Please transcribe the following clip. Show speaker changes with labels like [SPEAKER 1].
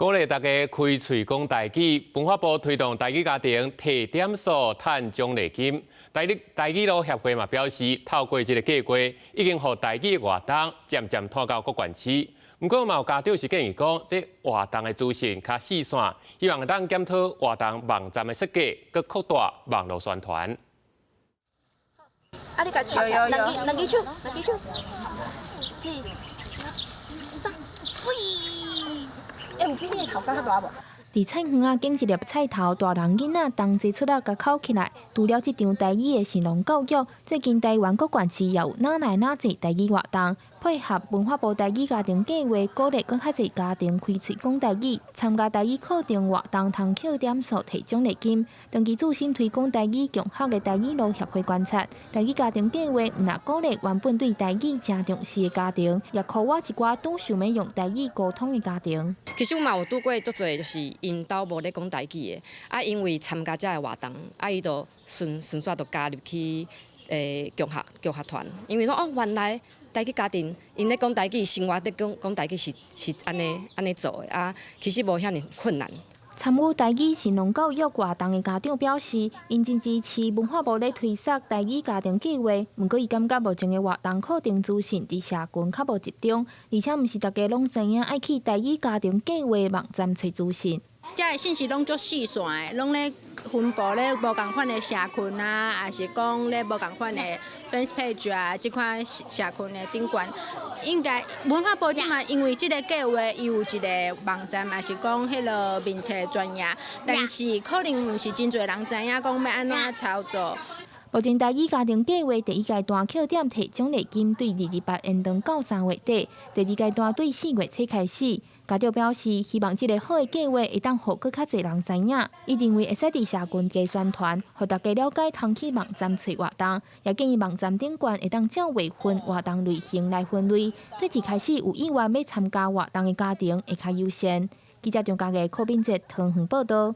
[SPEAKER 1] 鼓勵大家開喙講台語，文化部推動台語家庭提點數趁獎勵金。台語台語路協會嘛表示，透過這个計劃，已經予台語活動漸漸拓到各縣市。毋過嘛有家長是建議講，這活動的資訊較細散，希望會當檢討活動網站的設計，閣擴大網路宣傳。
[SPEAKER 2] 啊，你共抓，兩支兩支手，兩支手，一、三，喂！欸，有比你的頭閣較大無？
[SPEAKER 3] 佇菜園仔揀一粒菜頭，大人囡仔同齊出來共囥起來。除了這場台語的食農教育，最近台灣各縣市也有哪來哪濟台語活動，配合文化部台語家庭計劃，鼓勵閣較濟家庭開喙講台語，參加台語課程活動，通扣點數提獎勵金。長期注心推廣台語共學的台語路協會觀察，台語家庭計劃毋但鼓勵原本對台語誠重視的家庭，也擴挖一寡拄想欲用台語溝通的家庭。
[SPEAKER 4] 其實我嘛有拄過足濟，就是𪜶兜無咧講台語的，啊，因為參加這个活動，啊，伊就順順煞就加入去共學共學團，因為講哦，原來台語家庭𪜶咧講台語，生活咧講講台語是是按呢按呢做的啊，其實無遐爾困難。
[SPEAKER 3] 參與台語食農教育活動的家長表示，𪜶真支持文化部咧推捒台語家庭計劃，毋過伊感覺目前的活動課程資訊佇社群較無集中，而且毋是逐家攏知影愛去台語家庭計劃網站揣資訊。
[SPEAKER 5] 這个信息攏足細散的，攏咧分布咧無仝款的社群啊，抑是講咧無仝款的 fans page 啊，這款社群的頂懸。應該文化部這馬因為這个計劃，伊有一个網站，抑是講彼个面冊專頁，但是可能毋是真濟人知影講欲按怎操作。
[SPEAKER 3] 目前台語家庭計劃第一階段扣點提獎勵金對228延長到3月底，第二階段對4月初開始。家長表示，希望這个好的計劃會當予閣較濟人知影。伊認為會使佇社群加宣傳，予大家了解通去網站揣活動，也建議網站頂懸會當照月份活動類型來分類，對一開始有意願欲參加活動的家庭會較優先。記者張家藝、柯敏哲桃園報導。